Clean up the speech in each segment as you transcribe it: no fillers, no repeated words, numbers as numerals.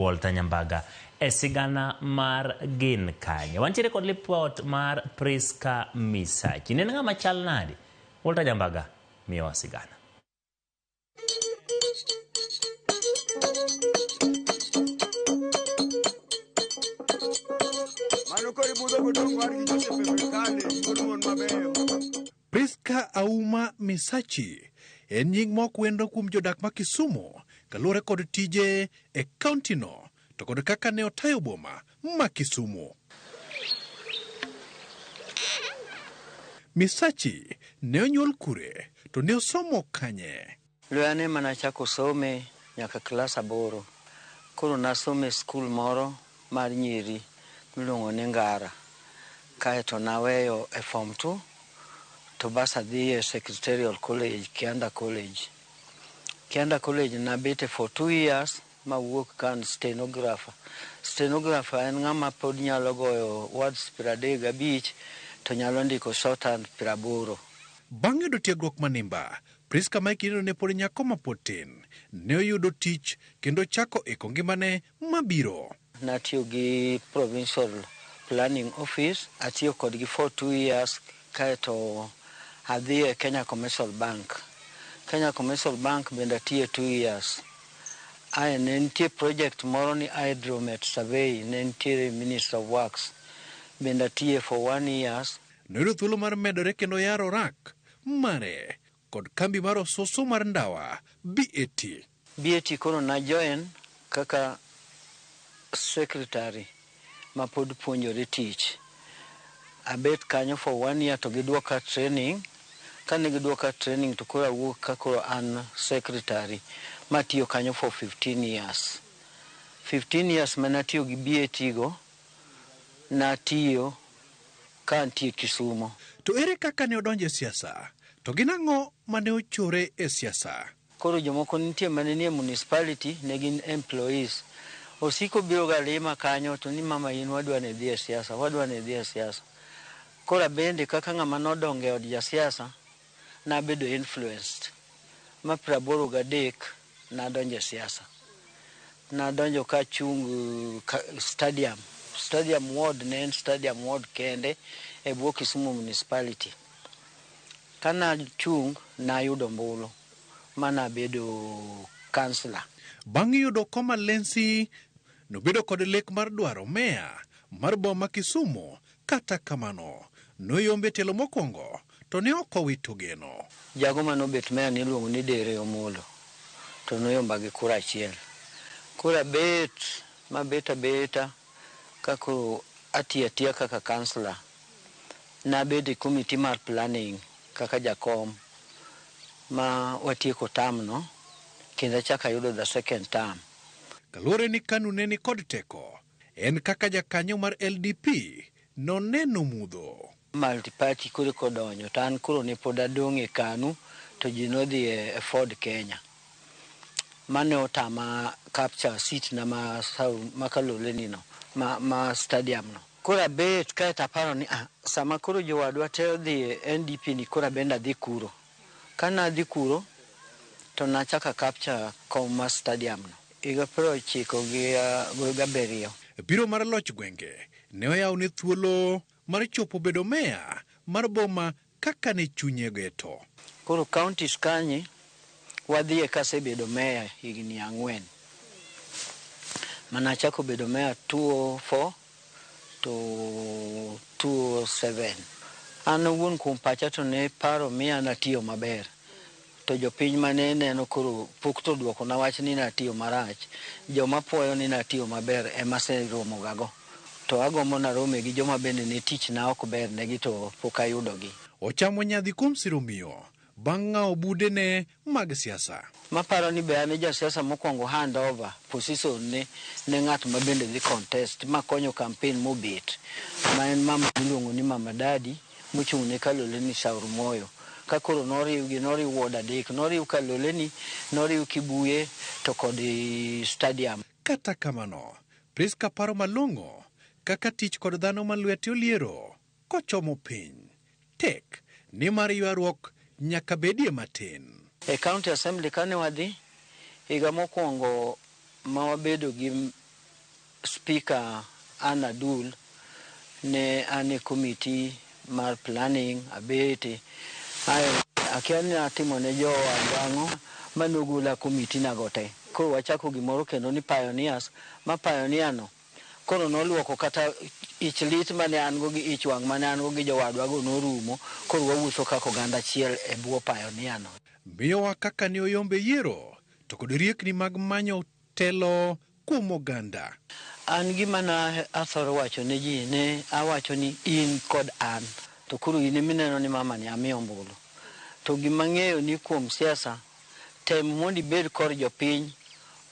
Walter Nyambaga e sigana mar Gin Kanye. Wantiere kod lipot mar Priska Misachi. Ne en ng'ama chal nadi? Walter Nyambaga miyowa sigana. Mano koro ibudho godong' war gi Joseph e Brikale, wuod mon mabeyo. Priska Auma Misachi en nying ma ok wendo kuom jodak ma Kisumu kaluwore kod tije e kauntino to kod kaka ne otayo boma ma Kisumu. Misachi ne onyuol kure to ne osomo kanye? Luya ne ema nachako some nyaka klas aboro. Koro nasomo e skul moro mar nyiri miluongo ni Ngara. Kaeto naweyo e form 2 to bas adhi e Secretarial College, Kianda College. Kianda College nabete for 2 years mawuok ka an stenographer. Stenographer en ng'ama pod nyalo goyo words 35 to nyalo ndiko shorthand 80. Bang' yudo tiegruok manimba, Priska ma e kindeno ne pod nyako ma pod tin, ne oyudo tich kendo chako iko ngimane mabiro. Natiyo gi Provincial Planning Office, atiyo kodgi for 2 years kaeto adhi e Kenya Commercial Bank. Kenya Commercial Bank bende atiye 2 years. Ae ne nitie project moro ni Hydromet Survey, ne nitiere Minister of Works, bende atiye for 1 years. Noyudo thuolo mar medore kendo yaro rak mare kod kambi mar osusu mar ndawa BAT. BAT koro na join kaka secretary ma pod puonjore tich. Abet kanyo for 1 year to giduoka training. Kane giduoka training to koro awuok ka koro an secretary matiyo kanyo for 15 years. 15 years mane atiyo gi BAT go, natiyo ka antie Kisumo. To ere kaka ne odonjo e siasa? To gin ang'o mane ochore e siasa? Koro jomoko nitie mane nie municipality ne gin employees. Osiko biro ga lima kanyo to ni mama in wadwa ni idhi e siasa, wadwa ni idhi e siasa. Koro abende kaka ng'ama nodongo e od jasiasa, nabedo influenced. Ma 83 nadonjo e siasa. Nadonjo ka achung' stadium. Stadium ward ne en stadium ward kende e bwo Kisumu municipality. Ka nachung' nayudo ombulu ma nabedo councillor. Bang' yudo kom Alensi, nobedo kod lek mar dwaro meya mar boma Kisumu. Kata kamano, noyombe telo mokwongo to ne ok owito geno. Jago manobet meya niluongo ni Dere Omolo to noyomba gi kura achiel. Koro abet mabet abeta ka koro atiyo atiya kaka councillor. Nabedo e committee mar planning kaka jakom ma watieko term no kendo achako ayudo the second term. Kaluwore ni KANU ne ni kod teko, en kaka jakanyo mar LDP noneno mudho. Multi-party koro kodonjo to an koro ne pod adong' e KANU to ji nodhi e Ford Kenya. Mane otama capture seat na ma, ma Kaloleni no, ma stadium no. Koro abet kaeto aparo ni sama koro jowadwa te odhi e NDP ni koro abende adhi kuro. Ka nadhi kuro to nachako capture kom mar stadium no. Higa 97. Biro mar loch gwenge ne oyawne thuolo mar chopo bedo meya mar boma kaka ne chunye geto. Koro counties kanyi wadhiye kasebedo meya higni 4. Mana achako bedo meya 2004 to 2007. An owuon kuom pacha to ne paro miya natiyo maber. To jopiny mane neno koro pok to duoko na wach ni natiyo marach. Joma puoyo ni natiyo maber ema aseromo gago. To agombo narome gi joma bende ne tich na ok ber negi to pok ayudogi. Ochamo nyadhi kuom siro miyo bang' ng'awo budene mag siasa. Maparo ni be an e jasiasa mokwongo hand over position ne ne ng'at ma bende dhi contest ma konyo campaign mobet ma en mama miluongo ni Mama Dadi mochung' ne Kaloleni Shaur Moyo. Ka koro noriw gi noriw ward 3, noriw Kaloleni, noriw Kibuye to kod stadium. Kata kamano, Priska paro malong'o kaka tich kod dhano ma lwete oliero kochomo piny tek nimar ywaruok nyaka bedie matin. E county assembly kane wadhi higa mokwongo ma wabedo gi Speaker Ann Adul ne an e committee mar planning abete. Ae akia ni natimo ne jowadwa ang'o manogola committee nago te. Koro wachako gimoro kendo ni pioneers, ma pioneer no koro noluoko kata ich lit mane an go gi ich wang' mane an go gi jowadwa go norumo. Koro wawuotho kaka oganda achiel e bwo pioneer no. Miyowa kaka ne oyombe yiero to kod riekni mag manyo telo kuom oganda. An gima na athoro wacho ne ji ne awacho ni in kod an to koro in emineno ni mama ni amiyo ombulu. To gima ang'eyo ni kuom siasa tem mondo ibed kor jopiny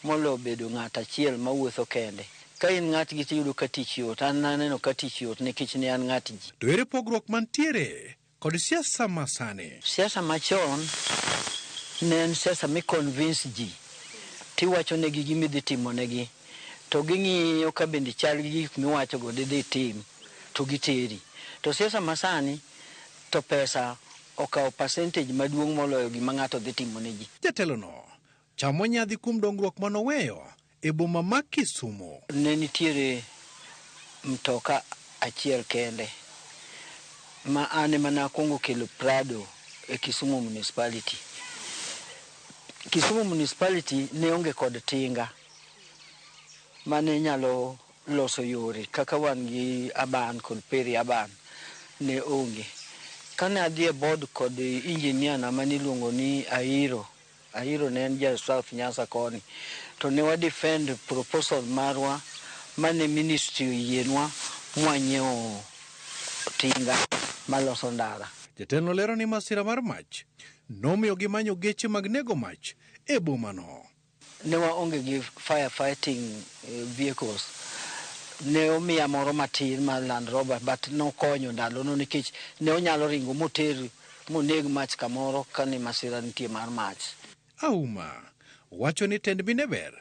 molo bedo ng'at achiel mawuotho kende. Ka in ng'at gi tiyudo ka tich yot, an naneno ka tich yot nikech ne an ng'at ji. To ere pogruok mantiere kod siasa masani? Siasa machon ne en siasa mi convince ji tiwacho negi gima idhi timo negi to ging'iyo ka bende chal gi gik miwachogo didhi tim to giteri. To siasa masani to pesa okawo percentage maduong' moloyo gima ng'ato dhi timo ne ji. Jatelono chamo nyadhi kuom dongruok manoweyo e boma ma Kisumu. Ne nitiere mtoka achiel kende ma an ema nakwongo kelo Prado e Kisumu Municipality. Kisumu Municipality ne onge kod tinga mane nyalo loso yore kaka wan gi Aban kod Peri Aban ne onge. Kane adhi e board kod engineer na maniluongo ni Airo, Airo ne en ja South Nyasa koni, to ne wa defend proposal marwa mane ministry oyienwa mwanyiewo tinga maloso ndara. Jatelo lero ni masira mar mach nomiyo gimanyo geche mag nego mach e bomano. Ne waonge gi firefighting vehicles. Ne omiya moro matin mar Land Rover but nokonyo ndalono nikech ne onyalo ringo moter moneg mach kamoro kane masira nitie mar mach. Auma wacho ni tend mine ber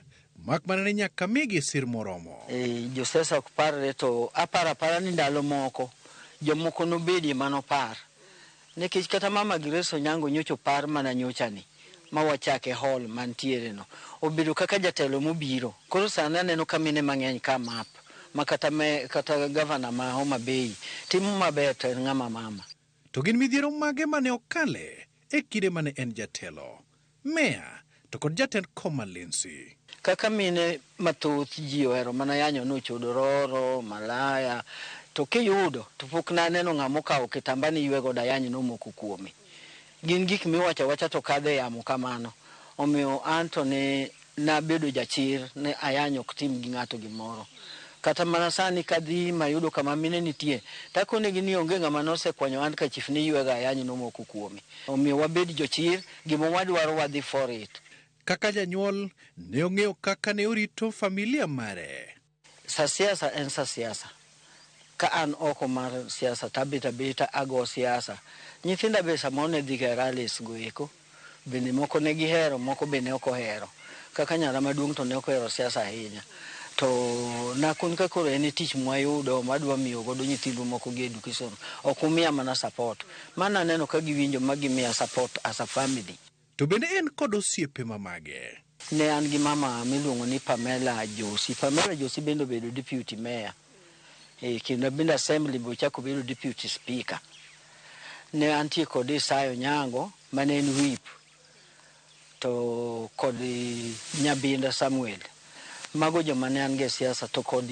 mak mana ni nyaka migi sir moromo. Josiasa ok parre to aparo apara ni ndalo moko jomoko nobedie manopar. Nikech kata mama Grace Onyango nyocha opar mana nyochani ma wachake hall mantiere no. Obedo kaka jatelo mobiro. Koro sani aneno ka mine mang'eny ka map ma kata, kata gavana ma Homa Bay timo maber to en ng'ama mama. To gin midhiero mage mane okale e kinde mane en jatelo, meya to kod jatend Koma Lindsay. Kaka mine mathoth ji ohero mana yanyo nochodo roro, malaya, to kiyudo to pok naneno ng'ama okawo kitamba ni ywe godo ayany nomoko kuome. Gin gik miwacho awacha to kadho e yamo kamano. Omiyo an to ne nabedo jachir ne ayany ok tim gi ng'ato gimoro. Kata mana sani kadhi mayudo kama mine nitie, takonegi ni onge ng'ama nosekwanyo handkerchief ni ywego ayany nomoko kuome. Omiyo wabed jochir, gima wadwaro wadhi for it. Kaka janyuol ne ong'eyo kaka ne orito familia mare. Sa siasa en sa siasa. Ka an oko mar siasa tabet abeta ago siasa. Nyithinda be samoro ne dhiga e rallies go eko. Bende moko ne gihero, moko be ne ok ohero. Kaka nyara maduong' to ne ok ohero siasa ahinya. To nakon ka koro en e tich mwayudo madwa miyo godo nyithindu moko gi education. Ok umiya mana support. Mana aneno ka giwinjo ma gimiya support as a family. To bende en kod osiepe mamage. Ne an gi mama miluongo ni Pamela Josi. Pamela Josi bende obedo deputy mayor. Kendo bende assembly be ochako bedo deputy speaker. Ne antie kod Isayo Nyango mane en whip to kod Nyabinda Samuel. Mago joma ne an go e siasa to kod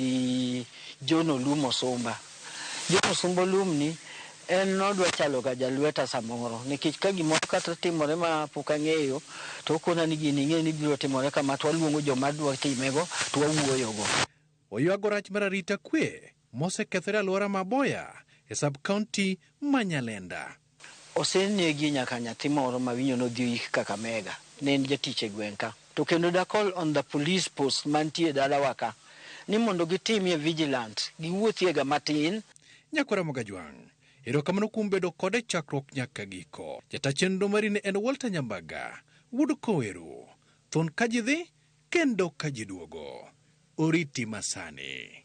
John Olum Osumba. John Osumba Olum ni en nodwa chalo ga jalweta samoro nikech ka gimoro kata timore ma pok ang'eyo to okona ni gini ing'e ni biro timore kama to waluongo joma dwa timego to wawuoyogo. Oywago rach mar arita kwe mosekethore alwora ma Boya e sub-county ma Nyalenda. Osenegi nyaka nyathi moro ma winyo nodhi oyik Kakamega. Ne en jatich e gweng' ka. To kendo da call on the police post mantie dalawa ka ni mondo gitimie vigilant, giwuothie ga matin. Nyakwara Mogajwang', erokamano kuom bedo kode chakruok nyaka giko. Jata chenro mari ne en Walter Nyambaga, wuod Koweru. Thon ka ji dhi, kendo ka ji duogo. Oriti masani.